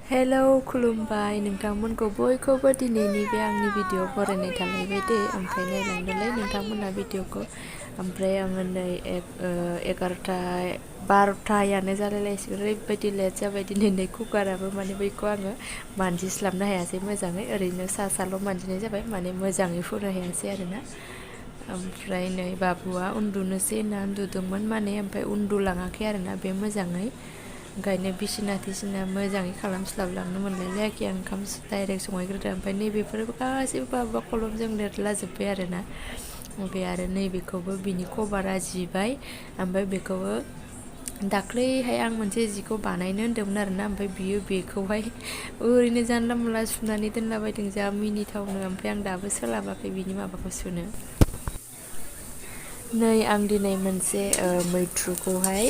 Hello खुलुमबाय नोंथांमोनखौ बयखौबो दिनैनि बे आंनि भिडिअ बरायनाय थालायबाय दे ओमफ्राय नायलांदोलाय नोंथांमोना भिडिअखौ ओमफ्राय आङो नै 11:12यानो जालायलायसिगोन ओरैबायदि लेट जाबाय दिनै नै कुकाराबो माने बैखौ आङो मानजिस्लाबनो हायासै मोजाङै ओरैनो साल' मानजिनाय जाबाय माने मोजाङै फुनो हायासै आरोना ओमफ्राय नै बाबुआ उन्दुनोसै होनना उन्दुदोंमोन माने ओमफ्राय उन्दुलाङाखै आरोना बे मोजाङै ओंखायनो बिसिना थिसिना मोजाङै खालामस्लाबलांनो मोनलायलायाखै आं ओंखाम डाइरेक्ट संहैग्रोदों ओमफ्राय नैबेफोरबो गासैबो बाबुआ कलमजों लिरलाजोब्बाय आरोना ओमफ्राय आरो नैबेखौबो बिनि खबारा जिबाय ओमफ्राय बेखौबो दाख्लैहाय आं मोनसे जिखौ बानायनो होन्दोंमोन आरोना ओमफ्राय बियो बेखौहाय ओरैनो जानला मोनला सुनानै दोनलाबायदों जा मिनिथावनो ओमफ्राय आं दाबो सोलाबाखै बिनि माबाखौ सुनो नै आं दिनै मोनसे मैथ्रुखौहाय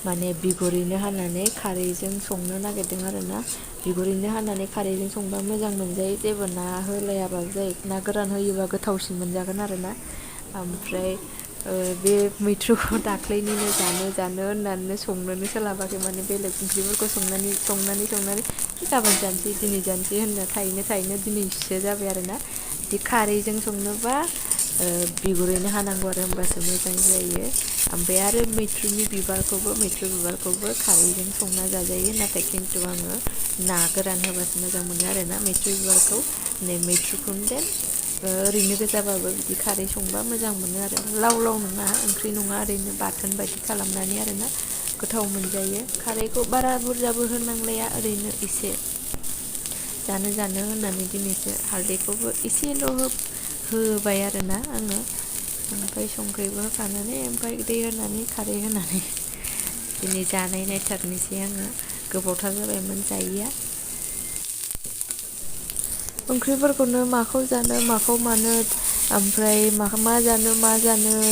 माने बिगुरैनो हानानै खारैजों संनो नागिरदों आरोना बिगुरैनो हानानै खारैजों संबा मोजां मोनजायो जेबो ना होलायाबाबो जायो ना गोरान होयोबा गोथावसिन मोनजागोन आरोना ओमफ्राय बे मैथ्रुखौ दाख्लैनिनो जानो होननानै संनोनो सोलाबाखै माने बेलेग ओंख्रिफोरखौ संनानै गाबोन जानोसै दिनै जानोसै होनना थायैनो दिनैसो जाबाय आरोना बिदि खारैजों संनोबा बिगुरैनो हानांगौ आरो होमबासो मोजां जायो ओमफ्राय आरो मैथ्रु बिबारखौबो खारैजों संना जाजायो नाथाय खिन्थु आङो ना गोरान होबासो मोजां मोनो आरोना मैथ्रु बिबारखौ नै मैथ्रुखौनो देन ओरैनो गोजाबाबो बिदि खारै संबा मोजां मोनो आरो लाव नङा ओंख्रि नङा ओरैनो बाथोन बायदि खालामनानै आरोना गोथाव मोनजायो खारैखौ बारा बुरजाबो होनांलाया ओरैनो एसे जानो होननानै दिनैसो हालदैखौबो एसेल' होबाय आरोना आङो ओमफ्राय संख्रिबो होखानानै ओमफ्राय दै होनानै खारै होनानै दिनै जानाय नायथारनोसै आङो गोबावथार जाबायमोन जायैया ओंख्रिफोरखौनो माखौ जानो माखौ मानो ओमफ्राय मा जानो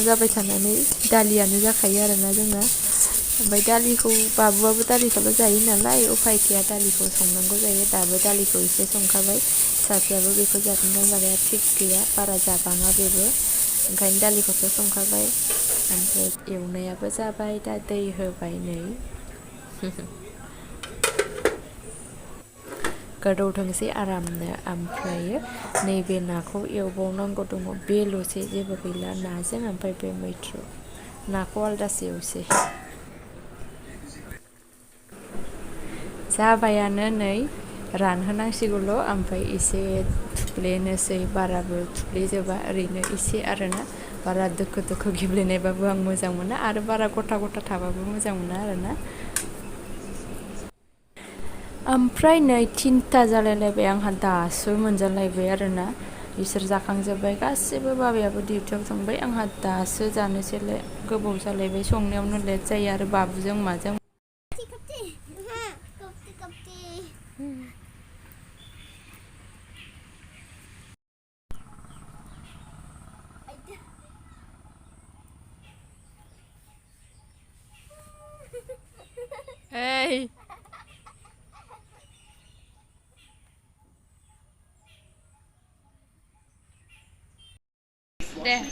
जाबाय थानानै दालियानो जाखायो आरोना जोंना ओमफ्राय दालिखौ बाबुआबो दालिखौल' जायो नालाय उफाय गैया दालिखौ संनांगौ जायो दाबो दालिखौ एसे संखाबाय फिसाजोआबो बेखौ जागोन जानाया थिग गैया बारा जाबाङा बेबो ओंखायनो दालिखौथ' संखाबाय ओमफ्राय एवनायाबो जाबाय दा दै होबाय नै गोदौथोंसै आरामनो ओमफ्रायो नैबे नाखौ एवबावनांगौ दङ बेल'सै जेबो गैला नाजों ओमफ्राय बे मैथ्रु नाखौ आलदासो एवसै जाबायानो नै रानहोनांसिगौल' ओमफ्राय एसे थुफ्लेनोसै बाराबो थुफ्लेजोबा ओरैनो एसे आरोना बारा दोखो गेब्लेनायबाबो आं मोजां मोना आरो बारा गथा थाबाबो मोजां मोना आरोना ओमफ्राय नै 3ता जालायलायबाय आंहा दासो मोनजालायबाय आरोना बिसोर जाखांजोब्बाय गासैबो बाबायाबो डिउटियाव थांबाय आंहा दासो जानोसैलाय गोबाव जालायबाय संनायावनो लेट जायो आरो बाबुजों माजों Hey. Deh.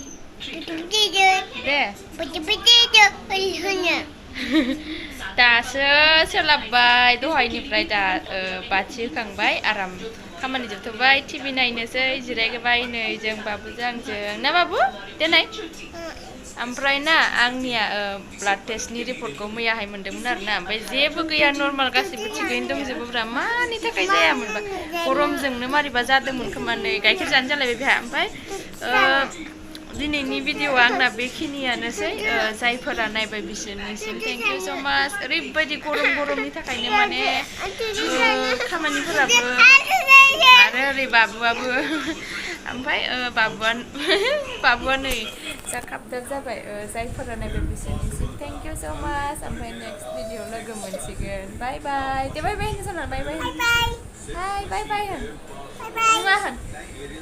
दासो सोलाबबाय दहायनिफ्राय दा बाथि होखांबाय आराम खामानि जोबथ'बाय टिभि नायनोसै जिरायबाय नै जों बाबुजों आंजों ना बाबु देनाय ओमफ्राय ना आंनिया ब्लाड टेस्टनि रिपर्टखौ मैयाहाय मोन्दोंमोन आरोना ओमफ्राय जेबो गैया नर्माल गासिबो थिगैनो दंजोबोब्रा मानि थाखाय जायामोनबा गरमजोंनो मारैबा जादोंमोन खोमा नै गाइखेर जानो जालायबाय बेहा ओमफ्राय दिनैनि भिडिअ'आ आंना बेखिनियानोसै जायफोरा नायबाय बिसोरनिसिम थेंक इउ स' माच ओरैबायदि गरमनि थाखायनो माने खामानिफोराबो आरो ओरै बाबुआबो ओमफ्राय बाबुआ नै जा खाबदाब जाबाय जायफोरा नायबाय बिसोरनिसिम थेंक इउ स' माच ओमफ्राय नेक्स्ट भिडिअ लोगो मोनसिगोन बाय बाय दे बाय बाय होन सना बाय बाय हाय बाय बाय होन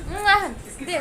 मुवा होन दे